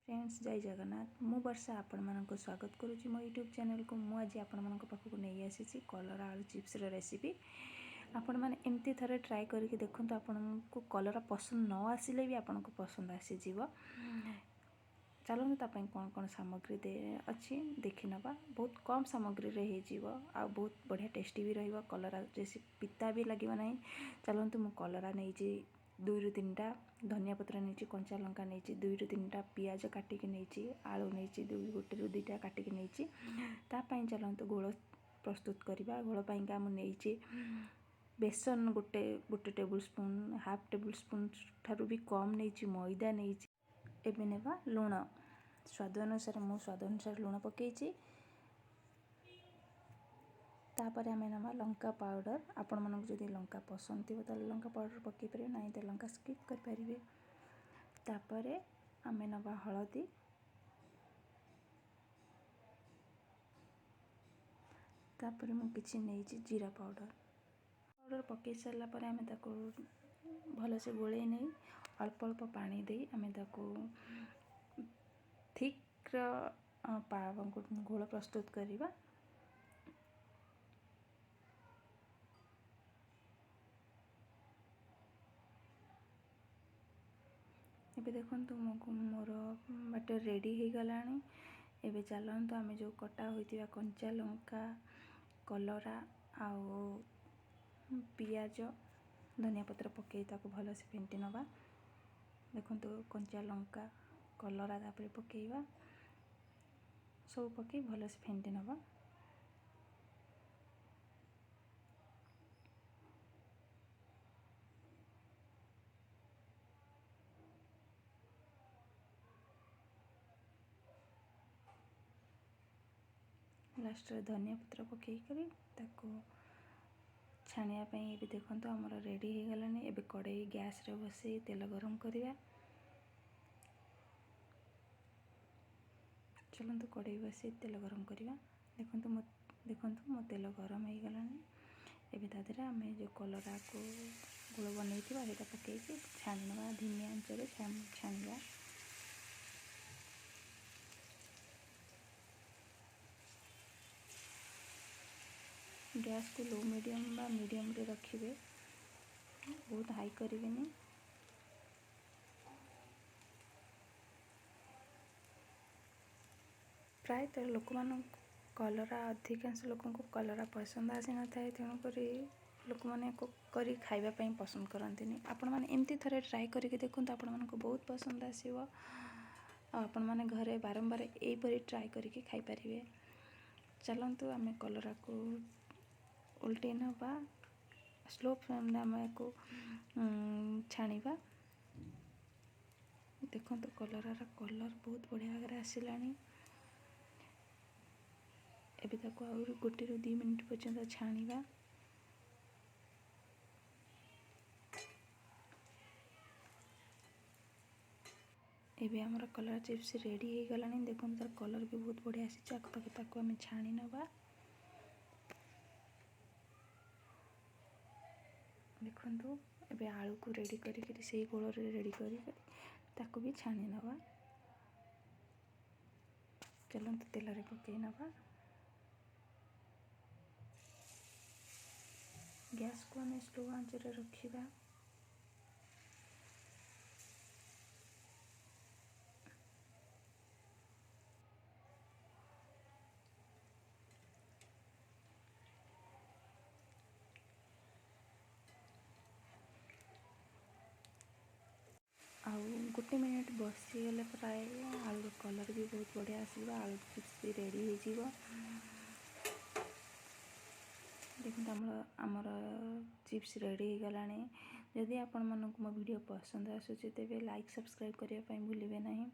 Friends, ଜୟ ଜଗନ୍ନାଥ। ମୁଁ ବର୍ଷା ଆପଣମାନଙ୍କୁ ସ୍ୱାଗତ କରୁଛି ମୋ ୟୁଟ୍ୟୁବ୍ ଚ୍ୟାନେଲ୍କୁ। ମୁଁ ଆଜି ଆପଣମାନଙ୍କ ପାଖକୁ ନେଇ ଆସିଛି କଲରା ଆଳୁ ଚିପ୍ସର ରେସିପି। ଆପଣମାନେ ଏମିତି ଥରେ ଟ୍ରାଏ କରିକି ଦେଖନ୍ତୁ, ଆପଣଙ୍କୁ କଲରା ପସନ୍ଦ ନ ଆସିଲେ ବି ଆପଣଙ୍କୁ ପସନ୍ଦ ଆସିଯିବ। ଚାଲନ୍ତୁ, ତା ପାଇଁ କ'ଣ କ'ଣ ସାମଗ୍ରୀ ଅଛି ଦେଖିନେବା। ବହୁତ କମ୍ ସାମଗ୍ରୀରେ ହେଇଯିବ ଆଉ ବହୁତ ବଢ଼ିଆ ଟେଷ୍ଟି ବି ରହିବ। କଲରା ବେଶୀ ପିତା ବି ଲାଗିବ ନାହିଁ। ଚାଲନ୍ତୁ, ମୁଁ କଲରା ନେଇଛି 2ରୁ 3ଟା, ଧନିଆ ପତ୍ର ନେଇଛି, କଞ୍ଚା ଲଙ୍କା ନେଇଛି 2ରୁ 3ଟା, ପିଆଜ କାଟିକି ନେଇଛି, ଆଳୁ ନେଇଛି 1ରୁ 2ଟା କାଟିକି ନେଇଛି। ତା ପାଇଁ ଚାଲନ୍ତୁ ଘୋଳ ପ୍ରସ୍ତୁତ କରିବା। ଘୋଳ ପାଇଁକା ମୁଁ ନେଇଛି ବେସନ ଗୋଟେ ଗୋଟେ table spoon, half table spoon ଠାରୁ ବି କମ୍ ନେଇଛି ମଇଦା ନେଇଛି। ଏବେ ନେବା ଲୁଣ ସ୍ୱାଦ ଅନୁସାରେ। ମୁଁ ସ୍ୱାଦ ଅନୁସାରେ ଲୁଣ ପକାଇଛି। ତାପରେ ଆମେ ନେବା ଲଙ୍କା ପାଉଡ଼ର। ଆପଣମାନଙ୍କୁ ଯଦି ଲଙ୍କା ପସନ୍ଦ ଥିବ, ତାହେଲେ ଲଙ୍କା ପାଉଡ଼ର ପକାଇ ପାରିବେ, ନାହିଁ ତ ଲଙ୍କା ସ୍କିପ୍ କରିପାରିବେ। ତାପରେ ଆମେ ନେବା ହଳଦୀ। ତାପରେ ମୁଁ କିଛି ନେଇଛି ଜିରା ପାଉଡ଼ର। ପାଉଡ଼ର ପକାଇ ସାରିଲା ପରେ ଆମେ ତାକୁ ଭଲସେ ଗୋଳେଇ ନେଇ ଅଳ୍ପ ଅଳ୍ପ ପାଣି ଦେଇ ଆମେ ତାକୁ ଥିକ୍ର ଘୋଳ ପ୍ରସ୍ତୁତ କରିବା। ଏବେ ଦେଖନ୍ତୁ, ମୋର ବ୍ୟାଟର୍ ରେଡ଼ି ହେଇଗଲାଣି। ଏବେ ଚାଲନ୍ତୁ, ଆମେ ଯେଉଁ କଟା ହୋଇଥିବା କଞ୍ଚା ଲଙ୍କା, କଲରା ଆଉ ପିଆଜ, ଧନିଆ ପତ୍ର ପକାଇ ତାକୁ ଭଲସେ ଫେଣ୍ଟି ନେବା। ଦେଖନ୍ତୁ, କଞ୍ଚା ଲଙ୍କା, କଲରା ତାପରେ ପକାଇବା। ସବୁ ପକାଇ ଭଲସେ ଫେଣ୍ଟି ନେବା। ଲାଷ୍ଟରେ ଧନିଆ ପତ୍ର ପକାଇକରି ତାକୁ ଛାଣିବା ପାଇଁ। ଏବେ ଦେଖନ୍ତୁ, ଆମର ରେଡ଼ି ହେଇଗଲାଣି। ଏବେ କଡ଼େଇ ଗ୍ୟାସ୍ରେ ବସାଇ ତେଲ ଗରମ କରିବା। ଚାଲନ୍ତୁ, କଡ଼େଇ ବସାଇ ତେଲ ଗରମ କରିବା। ଦେଖନ୍ତୁ, ମୋ ତେଲ ଗରମ ହେଇଗଲାଣି। ଏବେ ତା ଦେହରେ ଆମେ ଯେଉଁ କଲରାକୁ ଘୋଳ ବନେଇଥିବା, ସେଇଟା ପକାଇକି ଛାଣି ନେବା। ଧିମି ଆଞ୍ଚରେ ଛାଣିବା। ଗ୍ୟାସ୍କୁ ଲୋ ମିଡ଼ିୟମ୍ ବା ମିଡ଼ିୟମ୍ରେ ରଖିବେ, ବହୁତ ହାଇ କରିବେନି। ପ୍ରାୟତଃ ଲୋକମାନଙ୍କୁ କଲରା, ଅଧିକାଂଶ ଲୋକଙ୍କୁ କଲରା ପସନ୍ଦ ଆସିନଥାଏ, ତେଣୁକରି ଲୋକମାନେ କରି ଖାଇବା ପାଇଁ ପସନ୍ଦ କରନ୍ତିନି। ଆପଣମାନେ ଏମିତି ଥରେ ଟ୍ରାଏ କରିକି ଦେଖନ୍ତୁ, ଆପଣମାନଙ୍କୁ ବହୁତ ପସନ୍ଦ ଆସିବ ଆଉ ଆପଣମାନେ ଘରେ ବାରମ୍ବାର ଏଇପରି ଟ୍ରାଏ କରିକି ଖାଇପାରିବେ। ଚାଲନ୍ତୁ, ଆମେ କଲରାକୁ ଓଲଟେଇ ନେବା। ସ୍ଲୋ ଫ୍ଲେମ୍ରେ ଆମେ ୟାକୁ ଛାଣିବା। ଦେଖନ୍ତୁ, କଲରାର କଲର୍ ବହୁତ ବଢ଼ିଆ ଭାବରେ ଆସିଲାଣି। ଏବେ ତାକୁ ଆହୁରି 1ରୁ 2 ମିନିଟ୍ ପର୍ଯ୍ୟନ୍ତ ଛାଣିବା। ଏବେ ଆମର କଲରା ଚିପ୍ସ ରେଡ଼ି ହେଇଗଲାଣି। ଦେଖନ୍ତୁ, ତାର କଲର୍ ବି ବହୁତ ବଢ଼ିଆ ଆସିଛି। ତାକୁ ଆମେ ଛାଣି ନେବା। ଦେଖନ୍ତୁ, ଏବେ ଆଳୁକୁ ରେଡ଼ି କରିକିରି, ସେଇ ଘୋଳରେ ରେଡ଼ି କରିକି ତାକୁ ବି ଛାଣି ନେବା। ଚାଲନ୍ତୁ, ତେଲରେ ପକାଇ ନେବା। ଗ୍ୟାସ୍କୁ ଆମେ ସ୍ଲୋ ଆଞ୍ଚରେ ରଖିବା। ଆଉ 1 ମିନିଟ୍ ବସିଗଲେ ପ୍ରାୟ ଆଳୁର କଲର୍ ବି ବହୁତ ବଢ଼ିଆ ଆସିବ, ଆଳୁ ଚିପ୍ସ ବି ରେଡ଼ି ହେଇଯିବ। ଦେଖନ୍ତୁ, ଆମର ଚିପ୍ସ ରେଡ଼ି ହେଇଗଲାଣି। ଯଦି ଆପଣମାନଙ୍କୁ ମୋ ଭିଡ଼ିଓ ପସନ୍ଦ ଆସୁଛି, ତେବେ ଲାଇକ୍, ସବସ୍କ୍ରାଇବ୍ କରିବା ପାଇଁ ଭୁଲିବେ ନାହିଁ।